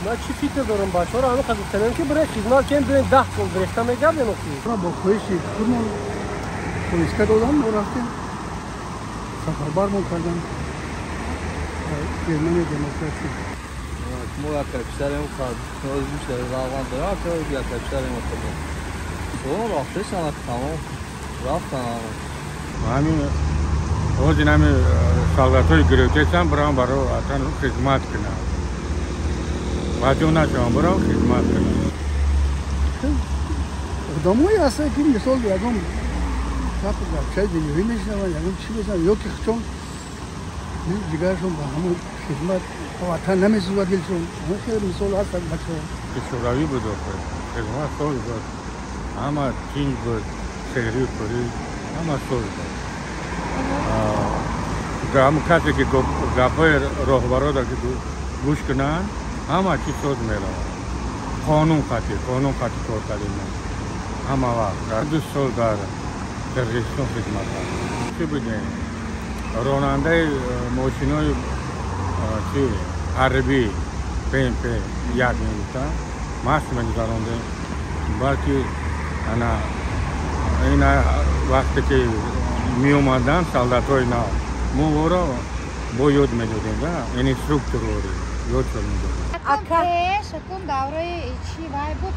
Ман чӣ фикр дорам, бачаҳоро ҳамин қадр гуфтанем, ки биред хизмат кунем, биёед 10 сол гирифта мегардем. Бо хоҳиши худмон поиска додам, мо рафтем, сафарбармон кардам Германия демократӣ. Мо як писарем равған дорам, як писарем рафтешан, тамом рафтан. Ҳамин ҳозир ҳами солдатҳои гирифтесам, бирам барои ватан хизмат кунам, баҷо нашавам, бирам хизмат кунам. Одамое ҳастанд, ки мисол ягон гапчаи дунёвӣ мешунаванд, ягон чӣ мешунаванд, ё ки чон ҷигарашон ба ҳамон хизмат ба ватан намесӯзад дилшон. Ҳамин хел мисол ҳастанд бачаҳо. Шӯравӣ буд, охир хизмат соз буд, ҳама тинҷ буд, сери пурӣ ҳама соз буд. Ҳамн касе ки гапҳои роҳбарода ки гӯш кунанд, ҳама чиз соз меравад. Қонун қатъӣ, қонун қатъӣ кор кардем ҳама вақт. 2 сол дар Қирғизистон хизмат кардем. Чӣ будем? Ронандаи мошинои чи ҳарбӣ, ПМП 1 мегуфтанд, машқ мегузарондем. Балки ана ина вақте ки меомаданд солдатҳои нав, мо ӯро бо ёд медодем, да, инструктор ёдшон медодем. Пеш акун давраи чи вай буд,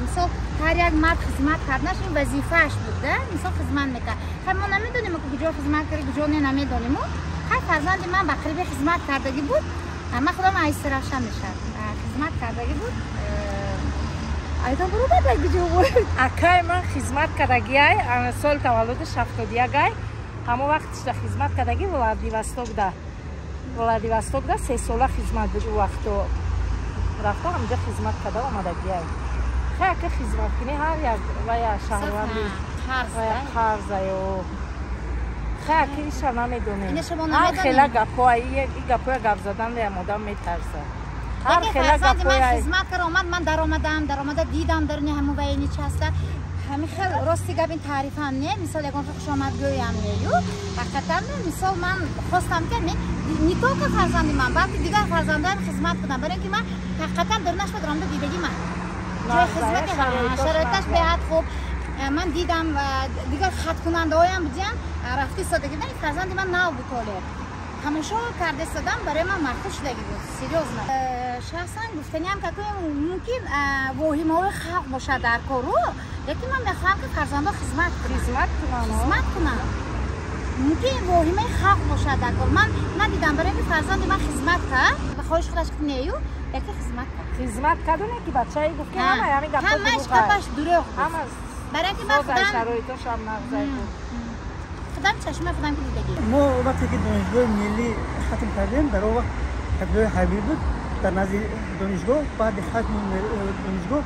мисол ҳар як мард хизмат карданаш ин вазифааш буд, да, мисол хизмат мекард. Хай мо намедонем, ки куҷо хизмат кард, куҷо не, намедонем. Хай фарзанди ман ба қариби хизмат кардагӣ буд, ман худам айсиравшан мешавад, хизмат кардагӣ буд. Айдон баробар куҷо буд? Акай ман хизмат кардагиай, соли таваллудаш 71 ай, ҳамон вақтишда хизмат кардагӣ Владивостокда. Владивостокда 3 сола хизмат буд, ӯ вақто рафта ҳамҷа хизмат карда омадагиай. Хай ака хизмат кунӣ ҳар як вая шаҳрванди қарзаё. Хай ака иша намедонем. Ҳар хела гапҳоа, и гапҳоя гап задан ям одам метарсад. Ҳар хела гапҳоя. Хизмат кард омад, ман даромадам, даромада дидам даруни ҳамон вайни чи ҳаста. Ҳамин хел рости гап ин таърифам не, мисол ягон хушомадгӯям нею. Ҳақиқатан мисол ман хостам, ки не только фарзанди ман, балки дигар фарзандоям хизмат кунам, барои ин ки ман ҳақиқатан дарунаш ба даромада дидагӣ ман. Ҷои хизмати шароиташ беҳад хуб. Ман дидам, дигар хаткунандаҳоям будиям, рафта истодагӣ буданд. Фарзанди ман нав буд, толе тамошо карда истодам, барои ман маъқул шудагӣ буд, серьёзно. Шахсан гуфтаниам, ки мумкин воҳимаҳои халқ бошад дар кору, лекин ман мехоҳам, ки фарзандҳо хизмат кунанд, хизмат кунанд. Мумкин воҳимаи халқ бошад дар кор. Ман надидам, барои ин ки фарзанди ман хизмат кард, ба хоҳиши худаш нею, лекин хизмат кард. Хизмат кардоне ки бачаи гуфт, ки ҳама ҳамин гапҳо ҳамаш гапаш дурӯғ буд, барои ин ки ман худам шароитошам нағзай буд. Худам чашмаи худам ки дидагӣ. Мо вақте ки донишгоҳи миллӣ хатм кардем, дар он вақт кафедраи ҳарбӣ буд дар назди донишгоҳ. Баъди хатми донишгоҳ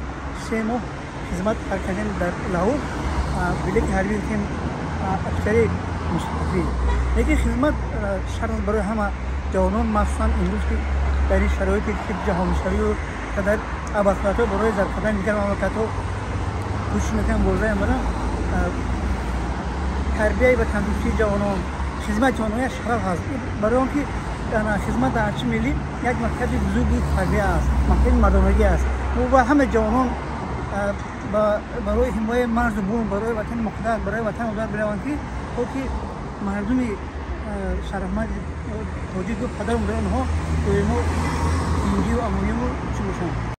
3 моҳ хизмат кардем дар Лаҳур, билети ҳарбӣ гирифтем, офисари мустафӣ. Лекин хизмат шарт аст барои ҳама ҷавонон, махсусан имрӯз, ки дар ин шароите ки ҷаҳонишавию қадар абарқудратҳо барои зарб кардани дигар мамлакатҳо кӯшиш мекунанд, мубориза мебаранд, тарбияи ватандӯстии ҷавонон, хизмати онҳо як шараф аст. Барои он ки хизмат дар артиши миллӣ як мактаби бузурги тарбия аст, мактаби мардонагӣ аст. Мо бояд ҳама ҷавонон барои ҳимояи марзу бум, барои ватани муқаддас, барои ватан модар бираванд, ки то ки мардуми шарафманди тоҷику падару модари онҳо доимо тинҷию амониву чӣ бошанд.